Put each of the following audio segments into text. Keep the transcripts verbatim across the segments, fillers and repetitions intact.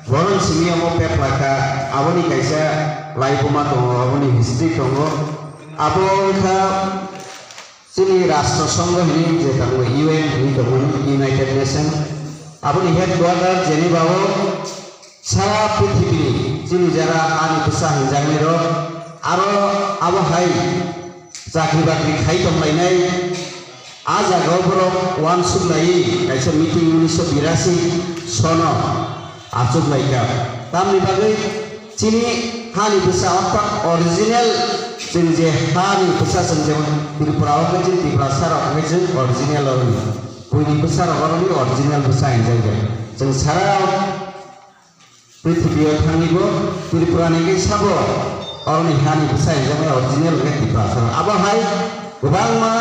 Borok simi omo pepla kha, aboni kaisa laibuma tongo, aboni history tongo. Abo wngkha chini Rashtra Sangha hini je tangbo U N hini tongmani, United Nation. Aboni headquarter Geneva o. Sara prithibini chini jara ani bwsa hinjaknairok, aro abo hai chakri bakri khai tonglainai, a jagao borok uansuk laiwi kaisa meeting unisho birasi sono achuk laikha. Tamni bagwi chini hani bwsa, orthat original, chwng je hani bwsa, chwng jemon Tripura o khe chini Tiprasa rok khe chwng original o hino. Buini bwsa rok oro original bwsa hinjak ya. Chwng sara Prithibi o thangwi bo Tripura ni khe sabo oroni hani bwsa hinjaknai original khe Tiprasa. Abo hai kwbangma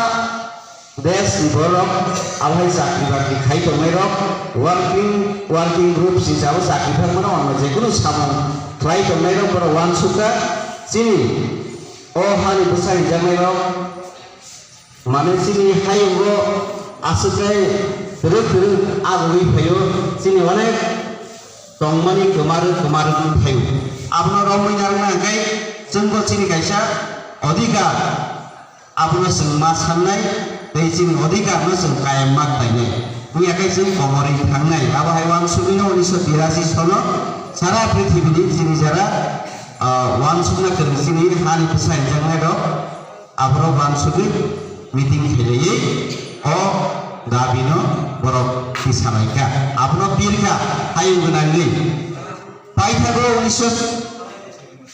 desh ni borok, abo hai chakri bakri khai tongnai rok, working, working group si jabo chakri phai mano, ono je kunu samung khlai tongnai rok borok uansukha chini o hani bwsa hinjaknai rok. Mane chini hayungo aswk khe twrwk twrwk agugwi phaio, chini onek tongmani kwmarwk kwmarwk wng phaio. Abono romwi narwkna hwnkhe chwngbo chini kaisa odhikar, abono chwng ma sannai tei chini odhikarno chwng kayam ma khlainai. Wngya khe chwng komorwi thangnai. Abo hai uansugwino unisho birasi sono sara prithibini chini jara, ah, uansukna kwrwng chini hani bwsa hinjaknairok. Aborok uansugwi meeting khailaiwi o dabino borok tisalaikha. Abono pirkha hayung gwnangwi. Paithago unisho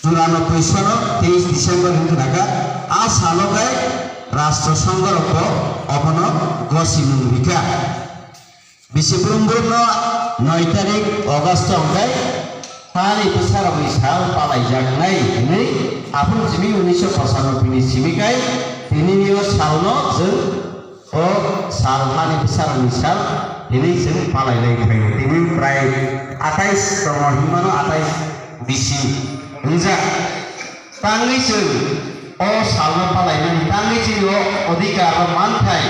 churanobboi sono teis December wngkha kha. A salo khe Rashtra Sangha rokbo obono gosimung rikha. Bisi brum brum no noi tarik August hwnkhe hani bwsarokni sal palaijaknai hinwi aphuru simi unisho pochanobboini simi kai tinini o salno chwng o sal hani bwsarokni sal hinwi chwng palailai phaio. Tini prai atais tongo hinmano, atais bisi wngjak. Tangwi chwng o salno palaimani, tangwi chini o odhikar o manthai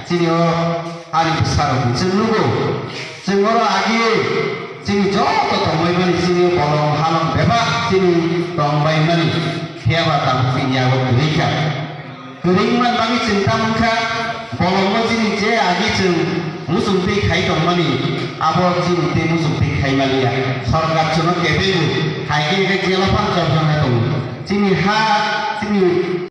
chini o hani bwsarokni chwng nugo. Chwng oro agi chini joto tongbaimani, chini bolong halong bebak chini tongbaimani, phiyaba tabuk chini yago kwrwi kha. Kwrwi wngmani bagwi chwng tamo wngkha, bolongno chini je agi chwng muchungtwi khai tongmani, abo chini tei muchungtwi khai maliya. Sorkar chwngno kebengwi hai khe hwnkhe jela phano chopjak khe tongo. Chini ha, chini